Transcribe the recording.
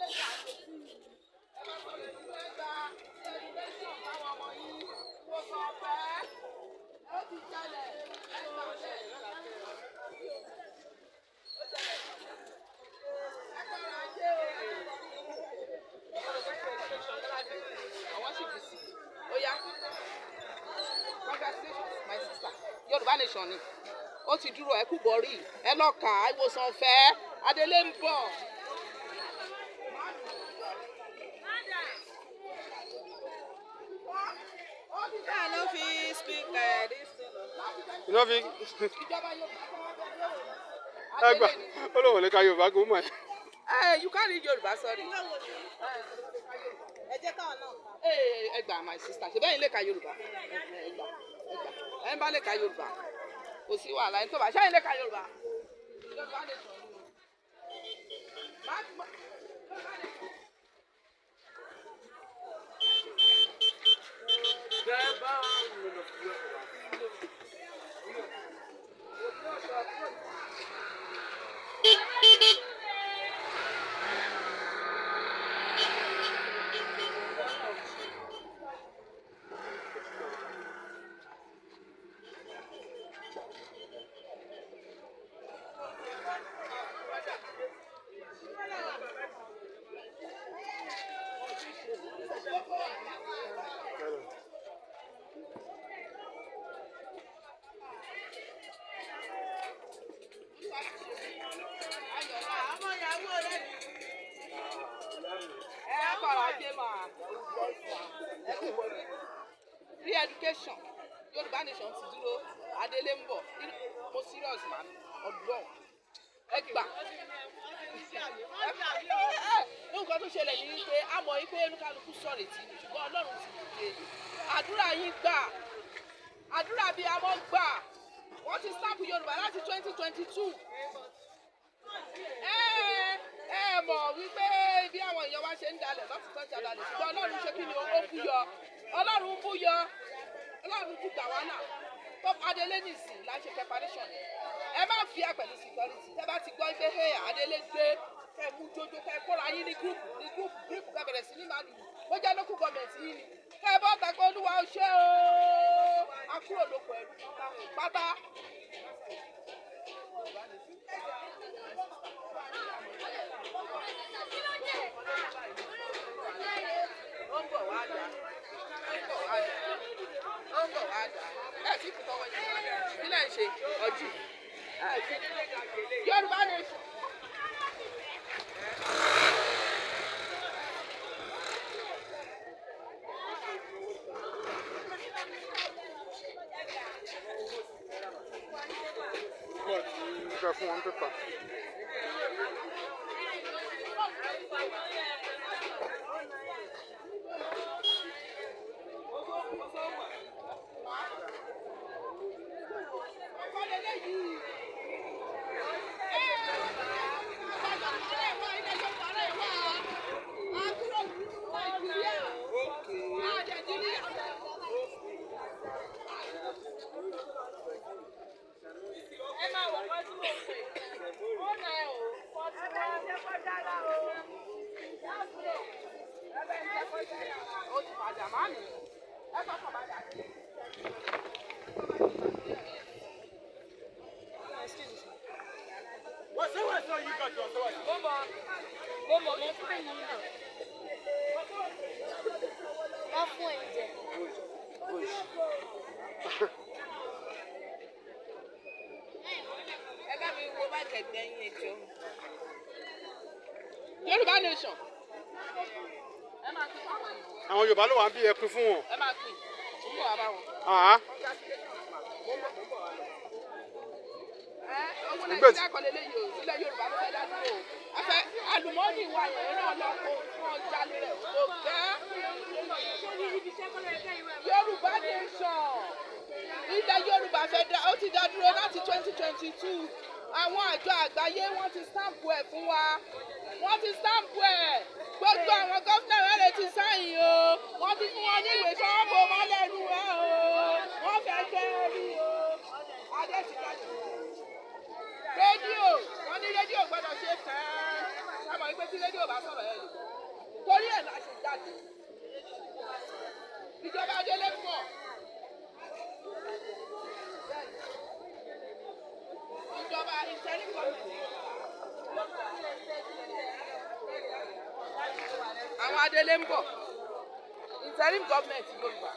Adélé ní àgbèsí. Ẹ máa sọ lè fún ẹgbà education fáwọn ọmọ yín. Ìwòsàn ọ̀fẹ́. Ó ti ṣẹlẹ̀. Ẹ gbà bẹ́ẹ̀. Ó ṣẹlẹ̀. Ẹ kọ́ra ajé o. Àwọn sì fi sí. Ó yá. Congratulations, my sister. Yorùbá nation ni. Ó ti dúró, ẹ kú bọ̀rí. Ẹ lọ kà á, ìwòsàn ọ̀fẹ́. Adélé ń bọ̀. I no fit speak this thing. You no fit. Ìjọba Yorùbá kọ́ wá bẹ̀rẹ̀. Ẹ gbà, ó lóun ò lè ka Yorùbá kó mọ̀ ẹ́. Ẹ, you can't read Yorùbá, sorry. Ẹ jẹ́ káwọn náà. Ẹ ẹ gbà, my sister, ṣe bẹ́ẹ̀ lè ka Yorùbá. Ẹ gbà, ẹ gbà, ẹ ń bá lè ka Yorùbá. Kò sí wàhálà, ẹni tó bá ṣáà lè ka Yorùbá. Yorùbá nation ni o. Yorùbá nation. Ọmọ ìyàwó rẹ̀ ni. Ẹ kọ̀rọ̀ ajé máa. Ẹ kú wọlé. Free education. Yorùbá nation ti dúró. Adélé ń bọ̀. Mo serious man. Ọlọ́run. Ẹ gbà. Nǹkan tó ṣẹlẹ̀ ní pé a mọ̀ wípé olúkálukú sọ̀rọ̀ tì ní, ṣùgbọ́n Ọlọ́run ti dìde. Àdúrà yín gbà. Àdúrà bíi amọ̀ gbà. Wọ́n ti stamp Yorùbá láti 2022. Ẹ ẹ mọ̀ wípé bí àwọn èèyàn wa ṣe ń dalẹ̀ lọ́tún tó ń dalẹ̀, ṣùgbọ́n Ọlọ́run ṣe kí ni, ó bú yọ. Ọlọ́run bú yọ. Ọlọ́run tún gbà wá là. Tó Adélé nìsín là ń ṣe preparation yẹn. Ẹ má fi ẹ pẹ̀lú security. Tẹ́ bá ti gbọ́ pé hey, Adélé dé, kẹ́ mú jójó, kẹ́ kóra yín ní group ní group group, kẹ́ bẹ̀rẹ̀ sí ní máa lù. Bó jẹ́ local government yín ni. Kẹ́ bọ́ ta pé Olúwa ó ṣe o. A kúrò lóko ẹrú pátá. Ó ń bọ̀ wá dà. Ó ń bọ̀ wá dà. Ó ń bọ̀ wá dà. Ẹ ti fi tọwọ́ yín. Kí lẹ̀ ń ṣe? Ọjì. Ẹ ti Yorùbá nation. Mo fẹ́ fún wọn pépà. Ẹ máa wọ̀ kọ́ tí mo pè. 090 41. Ó ti padà má mi. Ẹ fọkàn padà. Mo mọ̀, mo mọ̀, mo fún ẹ̀yin náà. Wọ́n fún ẹ̀yin jẹ. Ẹ bá mi wo báàgì ẹgbẹ́ yín, ẹ jọ̀ọ́. Yorùbá nation. Ẹ máa pín fáwọn èèyàn. Àwọn Yorùbá ló wà ń bí, ẹkún fún wọn. Ẹ máa pín. Mo ń bọ̀ wá bá wọn. Àá. Congratulations, ma. Mo ń bọ̀, mo ń bọ̀ wá lọ. Ẹ owó Nígbà tí- Nàìjíríà kọ́ leléyìí o, ilẹ̀ Yorùbá ló fẹ́ dá dúró o. A fẹ́ àlùmọ́ọ́nì wa yẹn náà lọ kó fún ọjà rẹ̀ kò gẹ́. Yorùbá nation. Ilẹ̀ Yorùbá fẹ́ dá, ó ti dá dúró láti 2022. Àwọn àjọ àgbáyé, wọ́n ti stamp ẹ̀ fún wa. Wọ́n ti stamp ẹ̀. Gbogbo àwọn gómìnà rẹ̀ ti sign o. Wọ́n ti fún wọn ní ìwé sọ́wọ́ mọ́lẹ́rù ẹ̀ o. Wọ́n fẹ́ kẹ́ ẹ rí o. Adé ti dájú. Rédíò, wọ́n ní rédíò gbọ́dọ̀ ṣe kàn án. Sábà wípé tí rédíò bá sọ̀rọ̀, ẹ̀ lè gbọ́. jáde. Ìjọba adélé ń bọ̀. Ìjọba interim government. Àwọn adélé ń bọ̀. Interim government Yorùbá.